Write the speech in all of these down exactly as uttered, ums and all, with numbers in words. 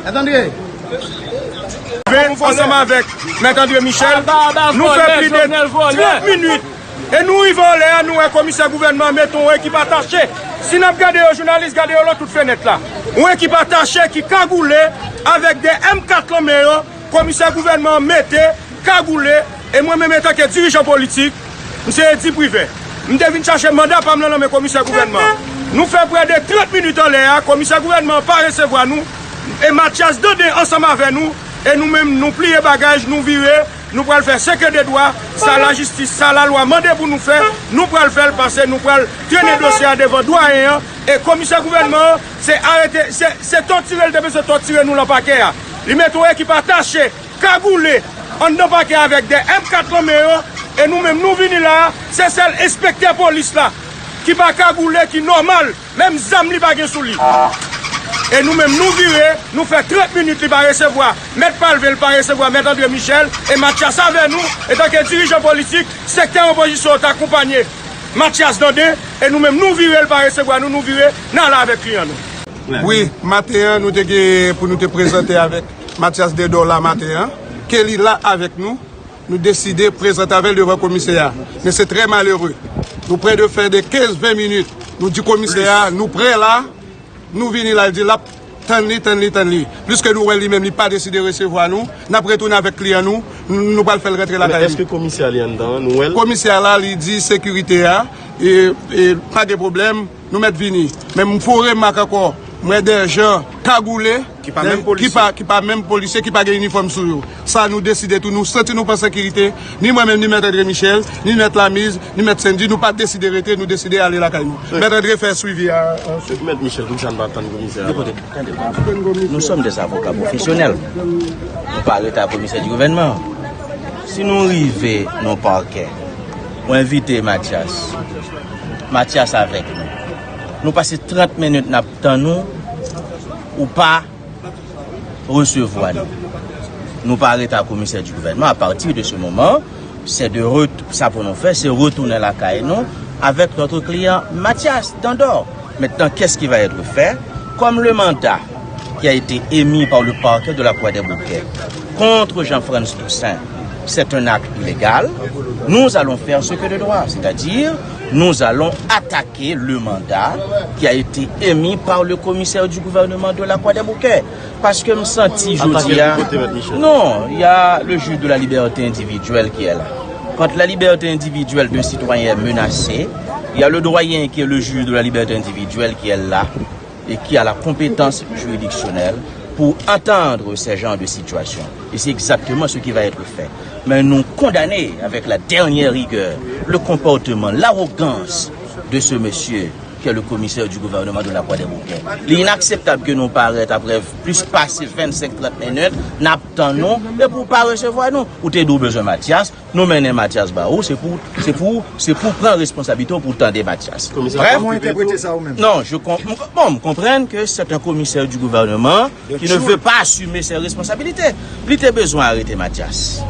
Mèt André. Ansanm avèk Mèt André Michel, nou fè plis de trant minit. E nou rive anlè a, nou wè komisè gouvènman an mete yon ekip atache. Si n ap gade yo, jounalis, gade yo lòt tout fenèt la. Yon ekip atache ki kagoule avèk de M kat lan men yo. Komisè gouvènman an mete, kagoule, e mwen menm antanke dirijan politik, m se Eddy Privert. M te vin chache manda pa m lan nan men komisè gouvènman an. Nou fè prè de trant minit anlè a, komisè gouvènman an pa resevwa nou, e Mathias Dandin ansanm avè nou, e nou menm nou pliye bagaj, nou vire, nou pral fè seke de dwa, sa lajistis, sa lalwa mande pou nou fè, nou pral fè l pase, nou pral trennen dosye a devan dwayen an, e komisè gouvènman an, se arete, se, se tòtire l te bezwen tòtire nou lan pakè a. Li mete yon ekip atache, kagoule anndan pakè avèk de M kat lan men yo, e nou menm nou vini la, se sèl enspektè polis la ki pa kagoule, ki nòmal, menm zam li pa gen sou li. E nou menm nou vire, nou fè trant minit li pa resevwa Mèt Palvé, li pa resevwa Mèt André Michel, e Mathias avè nou, antanke dirijan politik, sektè opozisyon an t akonpanye Mathias Dandin, e nou menm nou vire, li pa resevwa nou, nou vire, n ale avèk kliyan nou. Wi, maten an, nou te gen pou nou te prezante avèk Mathias Dandin la maten an, ke li la avèk nou, nou deside prezante avè l devan komisè a. Men se trè malere. Nou prè de fè de kenz, ven minit. Nou di komisè a, nou prè la, nou vini la, l di l ap tann li, tann li, tann li. Pliske nou wè li menm, li pa deside resevwa nou, n ap retounen avèk kliyan nou, nou, nou pral fè l rantre lakay li. Men èske komisè a li anndan an, nou wè l? Komisè a la, li di sekirite a, e, e, pa gen pwoblèm, nou mèt vini. Men m fè yon remak ankò, m wè de jan kagoule, ki pa menm polisye, ki pa, ki pa menm polisye, ki pa gen inifòm sou yo. Sa nou deside tou, nou santi nou pa an sekirite, ni mwen menm, ni Mèt André Michel, ni Mèt Lamiz, ni Mèt Sendy, nou pa deside rete, nou deside ale lakay nou. Mèt André fè swivi a, a. Mèt Michel, poukisa n pa tann komisè a? Écoutez, tendez, nous sommes des avocats professionnels. Nou pa rete a komisè di gouvènman. Si nou rive nan pakè, ou envite Mathias, Mathias avèk nou. Nou pase trant minit n ap tann ou, ou pa resevwa nou. Nou pa rete a komisè di gouvènman. À partir de ce moment, c'est de ret-, sa pou nou fè, se retounen lakay nou avec notre client Mathias Dandor. Maintenant, qu'est-ce qui va être fait? Comme le mandat qui a été émis par le parquet de la Croix des Bouquets contre Jean-Frantz Toussaint, c'est un acte illégal, nous allons faire ce que de droit, c'est-à-dire nous allons attaquer le mandat qui a été émis par le commissaire du gouvernement de la Croix des Bouquets. Paske m santi jodi a, non, il y a le juge de la liberté individuelle qui est là. Quand la liberté individuelle d'un citoyen est menacée, il y a le doyen qui est le juge de la liberté individuelle qui est là et qui a la compétence juridictionnelle pour entendre ces genres de situations. Et c'est exactement ce qui va être fait. Mais nous condamnons avec la dernière rigueur le comportement, l'arrogance de ce monsieur qui est le commissaire du gouvernement de la Croix des Bouquets. Li inakseptab ke nou parèt apre plis pase vennsenk trant minit, n ap tann nou, epi w pa resevwa nou. Ou te di w bezwen Mathias, nou mennen Mathias ba ou, se pou, se pou, se pou pran responsablite w pou tande Mathias. Bref, kòman w entèprete sa ou menm? Non, je com-, m-, bon, m konprann ke c'est un commissaire du gouvernement qui ne veut pas assumer ses responsabilités. Li te bezwen arete Mathias.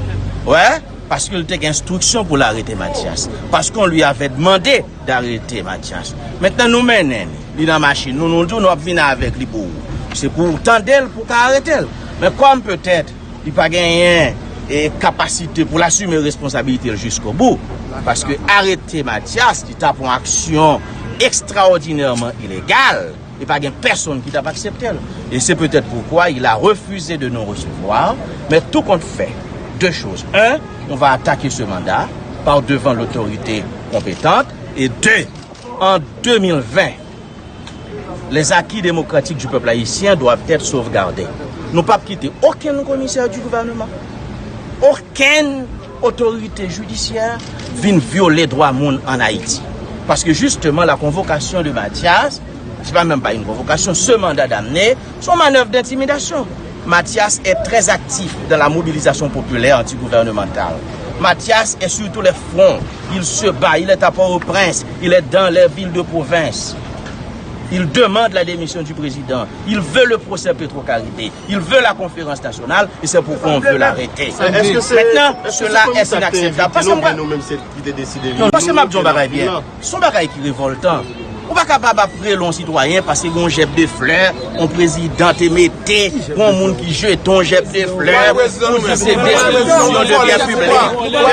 Wè, paske l te gen enstriksyon pou l arete Mathias. Parce qu'on lui avait demandé d'arrêter Mathias. Mentnan nou mennen li, li nan machin nou, nou di w nou ap vin avèk li pou ou. Se pou w tande l, pou w ka arete l. Men kòm petèt li pa genyen, e, kapasite pou l asime responsabilite l jiskobou, paske arete Mathias, li t ap yon aksyon ekstraòdinèman ilegal, e pa gen pèsonn ki t ap aksepte l. Et c'est peut-être pourquoi il a refusé de nous recevoir. Mais tout compte fait, deux choses. Un, on va attaquer ce mandat par devant l'autorité compétente. Et deux, en deux mille vingt, les acquis démocratiques du peuple haïtien doivent être sauvegardés. Nou p ap kite okenn komisè di gouvènman, okenn otorite jidisyè vin vyole dwa moun ann Ayiti. Paske jisteman, la convocation de Mathias, c'est pas même pas une convocation, ce mandat d'amener, c'est une manœuvre d'intimidation. Mathias est très actif dans la mobilisation populaire antigouvernementale. Mathias est sur tous les fronts. Il se bat, il est à Port-au-Prince, il est dans les villes de province. Il demande la démission du président. Il veut le procès Petro-Caribe. Il veut la conférence nationale et c'est pourquoi on veut l'arrêter. Maintenant, cela est inacceptable. Paske mwen, non, paske m ap di yon bagay byen. Se yon bagay ki revòltan. Ou pa kapab ap rele yon sitwayen paske gon jèb de flè, yon prezidan te mete, gon moun ki jete yon jèb de flè, pou di se destwiksyon de byen piblik.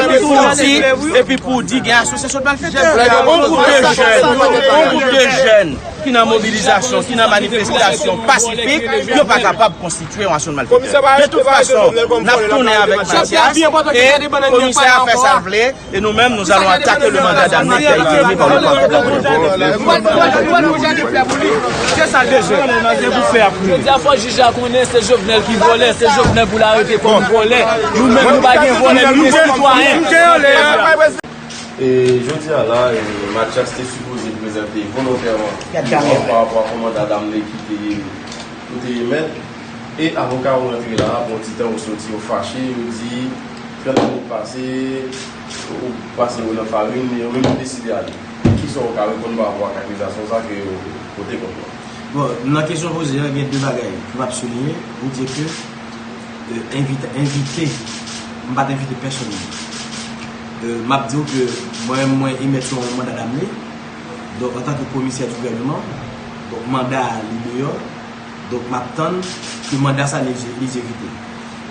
Epi pou di, epi pou di gen asosyasyon de malfetè. Yon gwoup de jèn, yon gwoup de jèn ki nan mobilizasyon, ki nan manifestasyon pasifik, yo pa kapab konstitye yon aksyon de malfetè. De tout fason, n ap tounen avèk Mathias, e komisè a fè sa l vle, et nous-mêmes, nous allons attaquer le mandat d'amener qui a été émis par le parquet. Se sa l bezwen. Jodi a, fò jij la konnen se Jovenel ki vòlè, se Jovenel pou l arete kòm vòlè. Nou menm, nou pa gen vòlè, nou gen sitwayen. E jodi a la, e, Mathias te sipoze prezante volontèman pa rapò a mandat damne ki te, ki te emèt. E avoka yo rantre la, pran ti tan, yo soti, yo fache, yo di, trant minit pase, ou pase yo nan farin, men yo menm yo deside ale. Kisa w ka reponn pa rapò ak akizasyon sa ke yo pote kont mwen? Bon, nan kesyon poze a, gen de bagay ke m ap souliye. Ou di ke, e, envite, envite, m pa t envite pèsonn. E, m ap di w ke mwen, mwen emèt yon manda damne. Donk, antanke komisè di gouvènman, donk, manda a li deyò. Donk, m ap tann ke manda sa li egze-, li egzekite.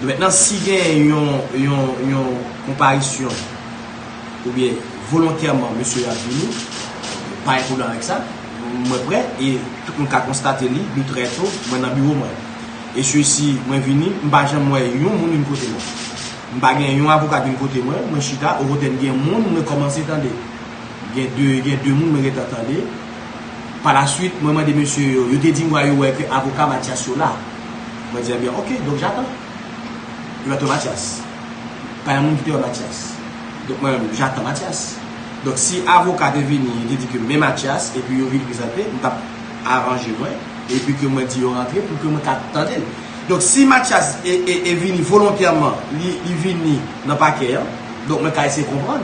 Donk, mentnan, si gen yon, yon, yon konparisyon oubyen volontèman mesye yo ap vini, pa gen pwoblèm avèk sa. Mwen prè, e tout moun ka konstate li, de trè to, mwen nan biwo mwen. E sesi, mwen vini, m pa janm wè yon moun vin kote mwen. M pa gen yon avoka vin kote mwen, mwen chita, okontrè, gen moun mwen kòmanse tande. Gen de, gen de moun mwen gentan tande. Palaswit, mwen mande mesye yo, yo te di m yo wè ke avoka Mathias yo la. Mwen di, ebyen, oke, donk j'attends. Yo pa t wè Mathias. Pa gen moun ki te wè Mathias. Donk, mwen menm, j'attends Mathias. Donk, si avoka te vini, te di ke men Mathias, epi yo vin prezante, m t ap aranje mwen, epi ke mwen di yo rantre pou ke mwen ka tande l. Donk, si Mathias e, e, e vini volontèman, li, li vini nan pakè an, donk, mwen ka eseye konprann.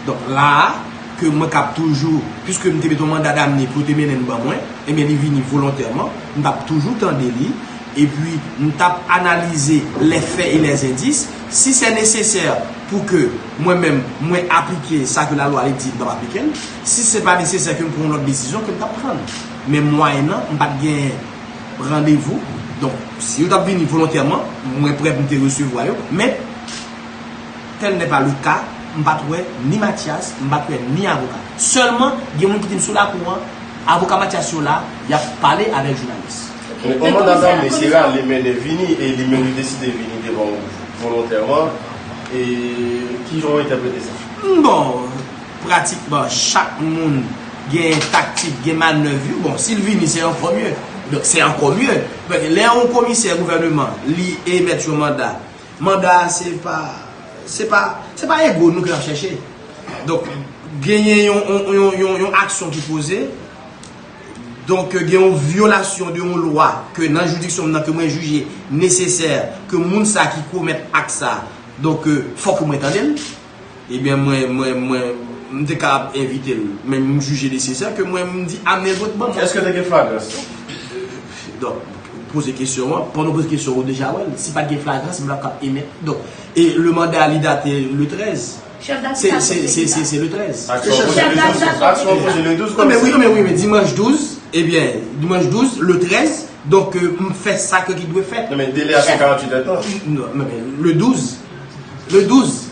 Donk, la a, ke mwen k ap toujou, piske m te mete yon manda damne pou yo te mennen l ban mwen, ebyen, li vini volontèman, m t ap toujou tande li, epi m t ap analize les faits et les indices. Si c'est nécessaire pou ke mwen menm, mwen aplike sa ke lalwa li di, m t ap aplike l. Si se pa nesesè ke m pran yon lòt desizyon, ke m t ap pran. Men mwayennan, m pa t gen randevou. Donk, si yo t ap vini volontèman, mwen prè pou m te resevwa yo. Men, tel n'est pas le cas, m pa t wè ni Mathias, m pa t wè ni avoka. Sèlman, gen moun ki di m sou lakou an, avoka Mathias yo la, y ap pale avèk jounalis. Men yon manda damne se rale mennen vini, e li menm li deside vini devan w volontèman. E kijan w entèprete sa? Bon, pratikman chak moun gen taktik, gen manèv yo. Bon, si l vini, se ankò mye. Donk, se ankò mye. Lè yon komisè gouvènman, li emèt yon manda, manda a se pa, se pa, se pa ego nou ke n ap chèche. Donk, genyen yon, yon, yon, yon, yon aksyon ki poze. Donk, gen yon vyolasyon de yon lwa ke nan jiridiksyon m nan ke mwen jije nesesè ke moun sa ki komèt ak sa, donk, fòk mwen tande l. Ebyen, mwen, mwen, mwen, m te kapab envite l, men m jije nesesè ke mwen, m di, amenn l pou ban mwen. Èske te gen flagrans? Donk, poze kesyon an, pandan w poze kesyon, ou deja wè l. Si pa t gen flagrans, m pa t ap emèt. Donk, e le manda li date le trèz. Chèf Se, se, se, se, se le trèz. Aksyon poze le douz. Aksyon poze le douz. Non, men wi, non, men wi, men dimanch douz, ebyen, dimanch douz, le trèz, donk, euh, m fè sa ke ki dwe fèt. Non, men délai a se karanntuit èdtan. Non, non, men le douz, le douz,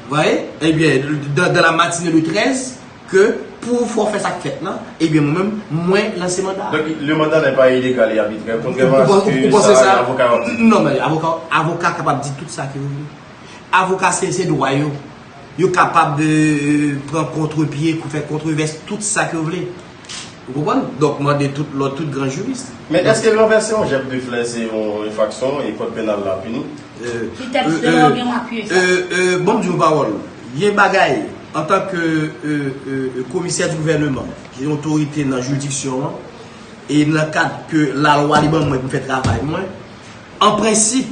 vous voyez, ebyen, dans, dans la matinée le trèz, ke pou fè w fè sa k fèt lan, ebyen, mwen menm, mwen lanse manda. Donk, le mandat n'est pas illégal et arbitraire, kontrèman a sa avoka yo ap di. Non, men avoka, avoka kapab di tout sa ke yo vle. Avoka, se, se dwa yo. Yo kapab, euh, pran kontrepye, fè kontrevès, tout sa ke yo vle. Ou konprann? Donk, mande tout lòt, tout gran jiris. Men èske ranvèse yon jèb de flè se yon enfraksyon e kòd penal la pini? Petèt se yo gen apye sa. Euh, euh, bon, m di yon pawòl. Gen bagay, antanke, euh, euh, komisè di gouvènman, ki gen otorite nan jiridiksyon an, e nan kad ke lalwa li ban mwen pou m fè travay mwen, an prensip,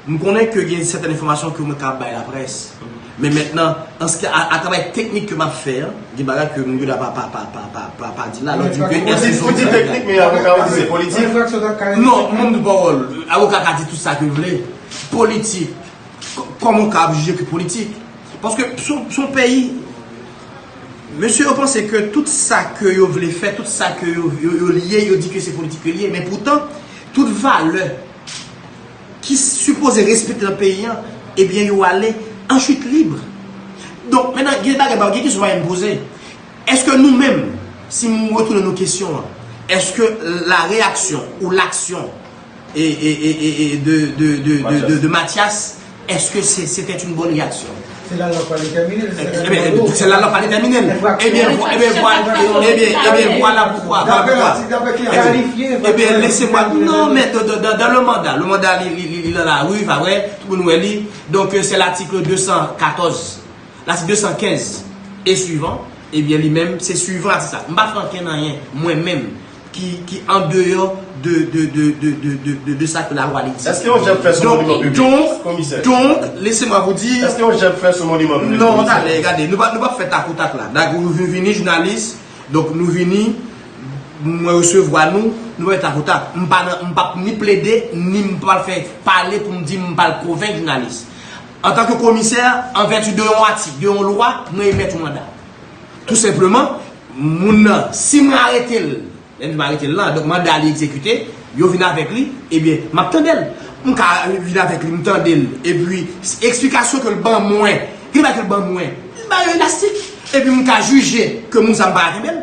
m konnen ke gen sèten enfòmasyon ke mwen ka bay laprès. Men mentnan, an se ki a, a travay teknik ke m ap fè an, gen bagay ke m gen dwa pa, pa, pa di la, lè w di m ke... Ou di, ou di teknik, men avoka ou di se politik. Non, mwen m di pawòl, avoka ka di tout sa ke l vle. Politik, k-, kòman w ka ap jije ke politik? Paske se yon, se yon peyi, Mesye yo panse ke tout sa ke yo vle fè, tout sa ke yo, yo, yo l ye, yo di ke se politik yo l ye, men poutan, tout valè ki sipoze respekte nan peyi an, ebyen, yo ale an chit lib. Donk, mentnan, gen bagay, gen kesyon bagay m poze. Èske nou menm, si m retounen nou kesyon an, èske la reyaksyon ou laksyon e, e, e, e, e de, de, de, de, de, de Mathias, est-ce que c'est, c'était une bonne réaction? C'est la loi qui va déterminer. Eh bien, c'est la loi qui va déterminer. Eh bien, vo- eh bien, voilà, eh bien, eh bien, voilà pourquoi. Voilà pourquoi. Eh bien, laissez-moi. Non, mais dans, dans, dans, dans le mandat, le mandat, li, li, li, li dans la rue, pas vrai, tout le monde voit li. Donc, euh, c'est l'article deux cent quatorze. L'article deux cent quinze et suivant, eh bien, li menm, se swivan atik sa. M pa fè ankenn anyen, mwen menm, ki, ki an deyò de, de, de, de, de, de, de, de sa ke lalwa li di. Èske yon jan fè sou moniman piblik, komisè? Donk, donk, laissez-moi vous dire. Èske yon jan fè sou moniman piblik, komisè? Non, talè, gade, nou pa, nou pa fè takoutak la. Dakò, nou vin vini, jounalis, donk nou vini, mwen resevwa nou, nou pa fè takoutak. M pa nan, m p ap ni plede, ni m pa fè pale pou m di m pa l konvenk jounalis. Antanke komisè, an vèti de yon atik, de yon lwa, mwen emèt yon manda. Tou senpleman, moun nan, si mwen arete l, lè m di mwen arete l lan, donk manda li egzekite, yo vin avèk li, ebyen, m ap tande l. M ka vin avèk li, m tande l, epi eksplikasyon ke l ban mwen, ki bagay ke l ban mwen, m ba yo elastik, epi m ka jije ke moun sa m pa ka kenbe l.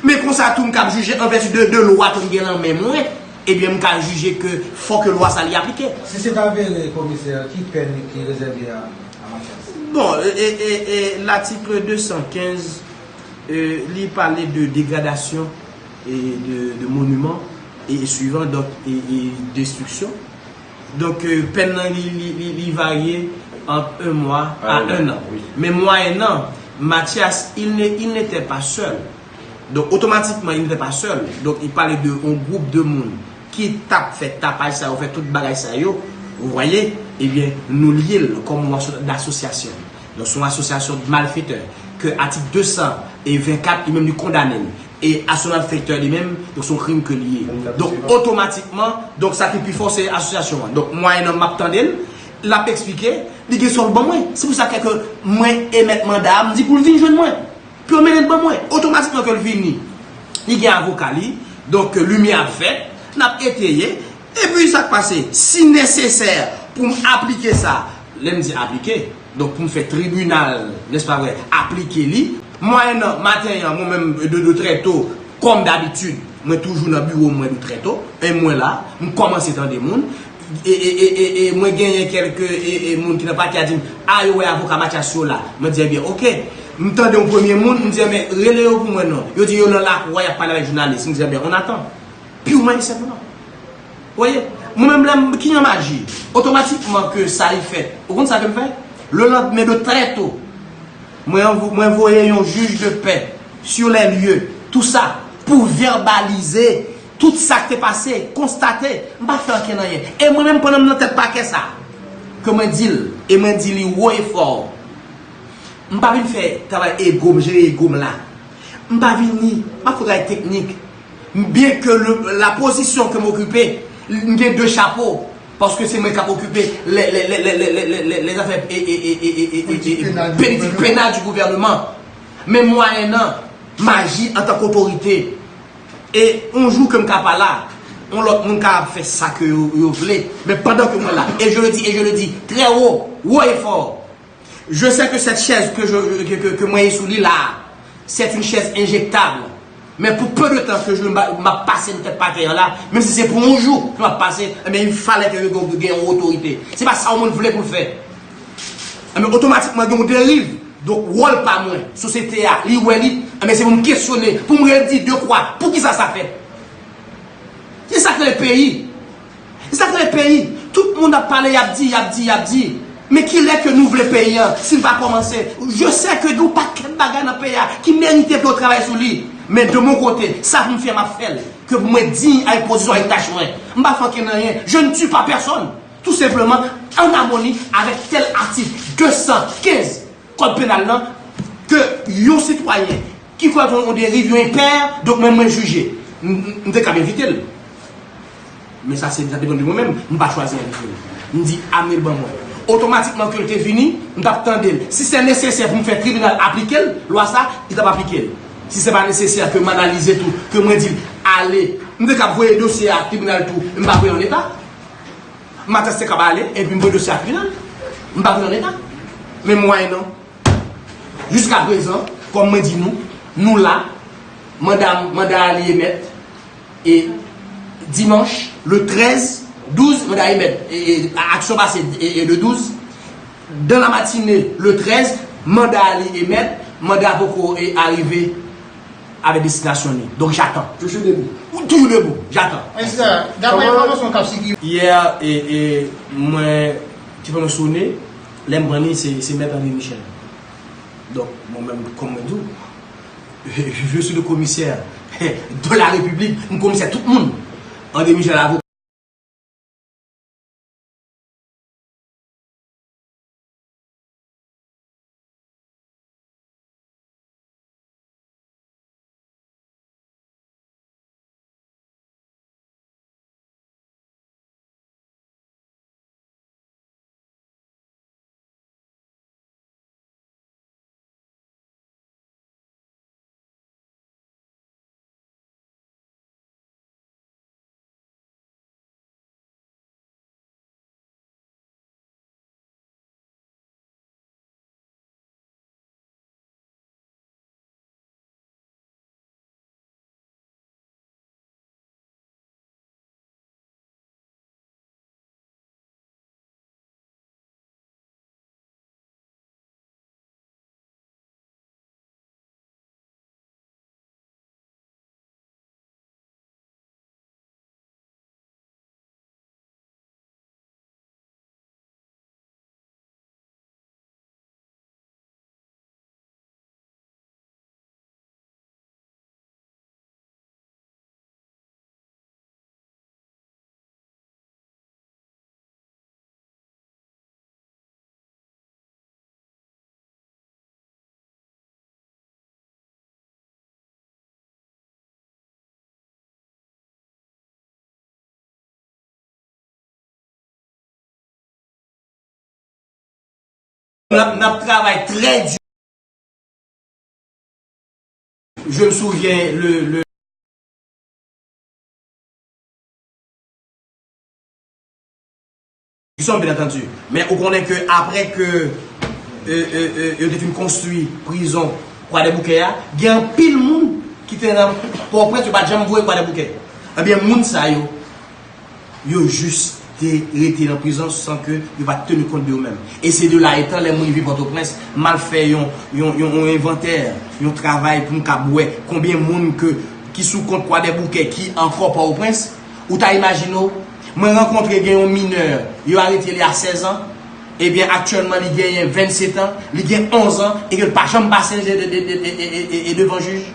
Men konsa tou, m ka ap jije an vèti de, de lwa ke m gen lan men mwen, ebyen, m ka jije ke fò ke lwa sa li aplike. Si se ta avere, komisè, ki pèn ki rezève a, a Mathias? Bon, e, e, e, e, l'article deux cent quinze, e, li pale de dégradation et de, de monuments et, et suivant, donc, et, et destruction. Donk, euh, pèn nan, li, li, li, li varye ant un mois à un an. Wi. Men mwayèn nan, Mathias, il ne, il n'était pas seul. Donk, otomatikman, il n'était pas seul. Donk, li pale de yon gwoup de moun ki t ap fè tapaj sa yo, fè tout bagay sa yo. Vous voyez? Ebyen, nou lye l kòm yon aso-, asosyasyon. Donk, se yon asosyasyon malfetè ke atik de san vennkat, li menm, li kondane l. E asosyasyon malfetè li menm, donk se yon krim ke li ye. Donk, otomatikman, donk, sa ki pi fò, se asosyasyon an. Donk, mwayèn nan, m ap tande l, l ap eksplike, li gen sa l ban mwen. Se pou sa ke mwen emèt manda a, m di pou l vin jwenn mwen. Pou yo mennen l ban mwen. Otomatikman ke l vini, li gen avoka li, donk, limyè ap fèt, n ap eteye, epi sa k pase, si nesesè pou m aplike sa, lè m di aplike, donk pou m fè tribinal, nèspa vre, aplike li, mwayèn nan, maten an, mwen menm, de, de trè to, kòm dabitid, mwen toujou nan biwo mwen de trè to, e mwen la, m kòmanse tande moun, e, e, e, e, e mwen genyen kèlke, e, e, moun ki nan pakè a di m, a, yo wè avoka Mathias yo la. Mwen di, ebyen, oke. M tande yon premye moun, m di, ebyen, rele yo pou mwen non. Yo di yo nan lakou a, y ap pale avèk jounalis. M di, ebyen, on attend. Purement et simplement. Ou voyez? Mwen menm, lè m, ki jan maji? Otomatikman ke sa li fèt. Ou konn sa ke m fè? Le lendemain de très tôt, mwen anvo-, mwen voye yon jij de pè sur les lieux, tout sa, pou vèbalize tout sa k te pase, konstate, m pa fè ankenn anyen. E mwen menm, pandan m nan tèt pakè sa, ke mwen di l, e mwen di li wo e fò, m pa vin fè travay ego m, jere ego m la. M pa vini, m pa fè travay teknik. Byen ke le, la pozisyon ke m okipe, m gen de chapo, paske se mwen k ap okipe lè, lè, lè zafè, e, e, e, e, e, e, e, politik penal di gouvèneman. Men mwayèn nan, m aji antanke otorite. E yon jou ke m ka pa la, yon lòt moun ka ap fè sa ke yo, yo vle. Men pandan ke mwen la, et je le dis, et je le dis très haut, haut et fort, je sais que cette chaise que je, que, que, que mwen ye sou li la, c'est une chaise injectable. Men pou peu de temps que je, m ap pase nan tèt pakè an la, menm si se pou yon jou ke m ap pase, ebyen, il fallait que yo gen, gen yon otorite. Se pa sa yon moun vle pou l fè. Ebyen, otomatikman, gen yon deriv. Donk, wòl pa mwen, sosyete a, li wè li, ebyen, se pou m kesyone, pou m redi de kwa, poukisa sa fèt? Se sa k rele peyi. Se sa k rele peyi. Tout moun ap pale, y ap di, y ap di, y ap di. Men kilè ke nou vle peyi an, si n pa kòmanse? Je sais que gen yon pakèt bagay nan peyi a ki merite pou yo travay sou li. Men de mon kote, sa pou m fè, m ap fè l. Ke pou mwen diy avèk pozisyon, avèk tach mwen. M pa fè ankenn anyen. Je ne tue pas personne. Tout simplement, en harmonie avec tel article deux cent quinze. Kòd penal lan, ke yon sitwayen ki komèt yon, yon deriv, yon enpè, donk mwen, mwen jije. M, m, m te kab evite l. Men sa, se, sa depann de mwen menm, m pa chwazi evite l. M di, amenn l ban mwen. Otomatikman ke l te vini, m t ap tande l. Si se nesesè pou m fè tribinal aplike l, lwa sa, li t ap aplike l. Si se pa nesesè ke m analize tou, ke mwen di l ale, m te kab voye dosye a tribinal tou, m pa voye an eta. Matyas te kab ale, epi m voye dosye a tribinal. M pa voye an eta. Men mwen non. Jiska prezan, kòm mwen di nou, nou la, manda, manda a li emèt, e dimanch, le trèz, douz, manda emèt, e, e, aksyon pase, e, e, le douz, dan la matine, le trèz, manda a li emèt, manda a poko, e, arive avèk destinasyon li. Donk, j'attends. Toujours debout. Ou toujou debou, j'attends. Èske, daprè enfòmasyon k ap sikile. Yè, e, e, mwen, ti pandan sone, lè m pran li, se, se mèt André Michel. Donk, mwen menm, kòm mwen di w, je suis le commissaire de la République, m komisè tout moun. André Michel avoka. N ap, n ap travay trè di. Je me souviens, le, le, Son, bien entendu. Men ou konnen ke apre ke, e, e, e, yo te fin konstwi prizon Kwadèboukè a, gen anpil moun ki te nan Pòtoprens, yo pa t janm voye Kwadèboukè. Ebyen, moun sa yo, yo jis te rete nan prizon san ke yo pa t teni kont de yo menm. E se de la etan, lè m rive Pòtoprens, m al fè yon, yon, yon, yon envantè, yon travay pou m kab wè konbyen moun ke, ki sou kont Kwadèboukè ki ankò Pòtoprens. Ou ta imajine w, mwen rankontre gen yon minè, yo arete li a sèz an, ebyen aktyèlman li genyen vennsetan, li gen onz an, e ke l pa janm pase de, de, de, e, e, e, e devan jij.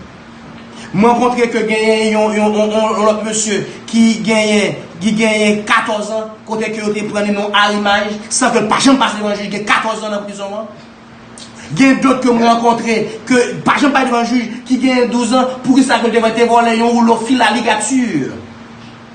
Mwen rankontre ke genyen yon, yon, yon, yon, yon lòt mesye ki genyen, ki genyen katòz an, kote ke yo te pran li nan arimaj, san ke l pa janm pase devan jij, gen katòz an nan prizon an. Gen dòt ke mwen rankontre, ke pa janm pase devan jij, ki genyen douz an, poukisa ke l te, te vòlè yon woulo fil a ligati,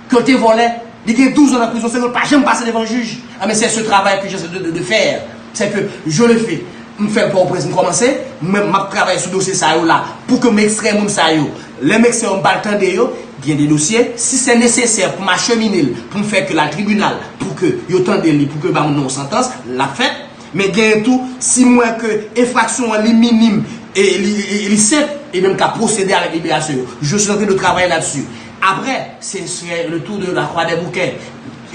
ke l te vòlè, li gen douz an nan prizon, san ke l pa janm pase devan jij. Ah, mais c'est ce travail que j'essaie de, de, de faire. C'est que je le fais. M fè l Pòtoprens, m kòmanse, mwen, m ap travay sou dosye sa yo la, pou ke m ekstrè moun sa yo. Lè m ekstrè yo, m pral tande yo, gen de dosye, si se nesesè pou m achemine l, pou m fè ke l al tribinal, pou ke yo tande li, pou ke ba moun nan yon santans, l ap fèt. Men genyen tou, si m wè ke enfraksyon an li minim e li, li, li senp, ebyen m ka pwosede avèk liberasyon yo. Je suis en train de travailler là-dessus. Après, c'est sur le tour de la Croix des Bouquets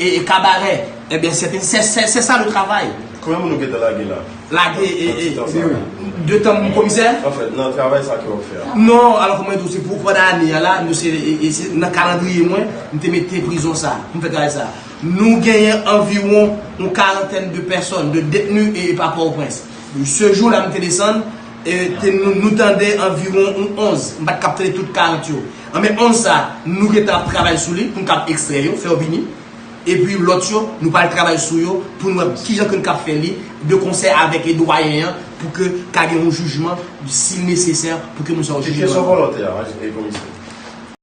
et, et Cabaret. Ebyen, c'est, c'est, c'est, c'est ça le travail. Konbyen moun ou gentan lage la? Lage, e, e, nan ti tan sa? De tan m komisè? Anfèt, nan travay sa ke w ap fè a? Non, alò, kòman di w, se pou pandan ane a la, nou se, e, e, se nan kalandriye mwen, m te mete prizon sa, m fè travay sa. Nou genyen anviwon yon karantèn de pèsòn, de detni, e, e pa Pòtoprens. Se jou la m te desann, e, te, nou, nou tande anviwon yon onz, m pa t kab tande tout karant yo. Anben, onz sa, nou gentan ap travay sou li, pou n kab ekstrè yo, fè yo vini. Epi lòt yo, nou pral travay sou yo, pou n wè kijan ke n kab fè li, de konsè avèk, e, dwayen an, pou ke ka gen yon jijman, si nesesè, pou ke moun sa yo jije. Kesyon volontè a, e, komisè.